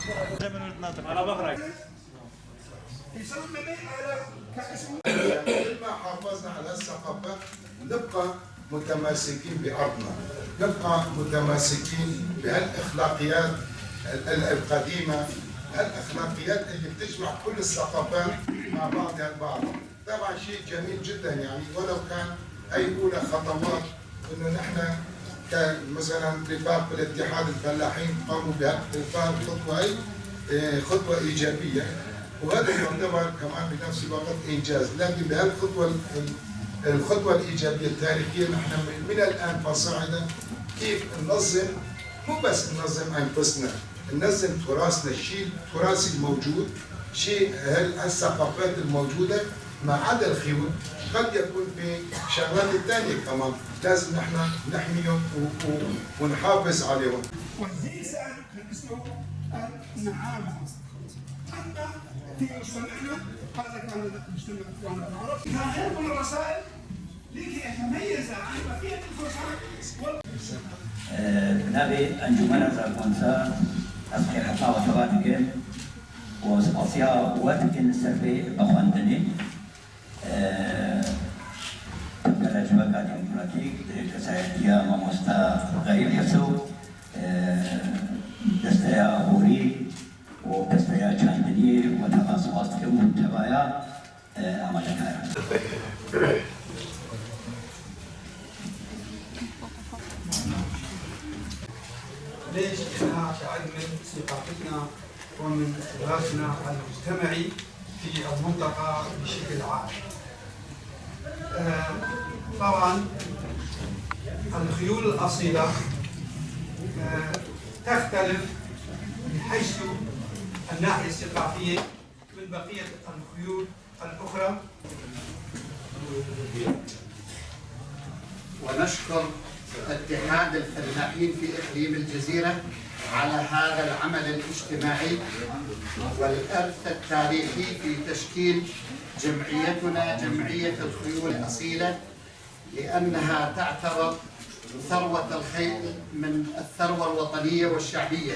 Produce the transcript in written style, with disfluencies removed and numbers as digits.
كل ما حافظنا على الثقافة نبقى متماسكين بأرضنا، نبقى متماسكين بهالأخلاقيات القديمة، هالأخلاقيات اللي بتجمع كل الثقافات مع بعضها البعض. طبعا شيء جميل جدا، يعني ولو كان أي أولى خطوات إنه نحن كمثلا رفاق بالاتحاد الفلاحين قاموا بهالخطوة، هي خطوة إيجابية، وهذا يعتبر كمان بنفس الوقت إنجاز. لكن بهالخطوة الخطوة الإيجابية التاريخية نحن من الآن فصاعدا كيف ننظم، مو بس ننظم أنفسنا، ننظم تراثنا، الشيء التراثي الموجود، شيء الثقافات الموجودة ما عدا الخيول، قد يكون في شغلات الثانية كمان لازم نحن نحميهم ونحافظ عليهم. والزيسان كان اسمه النعامة. أما في مجتمعنا هذا كان مجتمع إخواننا العرب كان ينقل الرسائل لكي يتميز عن بقية الفرسان. نابي أنجمن زاكونسا أسخي حتى وثباتك وسباسيا واتك السربي بخواندني تبقى جبكة ديمقراطيك كسايتيا ماموستا غريب حسو دستيا هوري ودستيا چاندني وتبا سواستك وتبايا أمادكارا. ليش؟ لأنها تعد من ثقافتنا ومن تراثنا المجتمعي في المنطقة بشكل عام. طبعا الخيول الأصيلة تختلف من حيث الناحية الثقافية من بقية الخيول الأخرى. ونشكر اتحاد الفلاحين في إقليم الجزيرة على هذا العمل الاجتماعي والإرث التاريخي في تشكيل جمعيتنا جمعية الخيول الأصيلة، لأنها تعتبر ثروة الخيل من الثروة الوطنية والشعبية.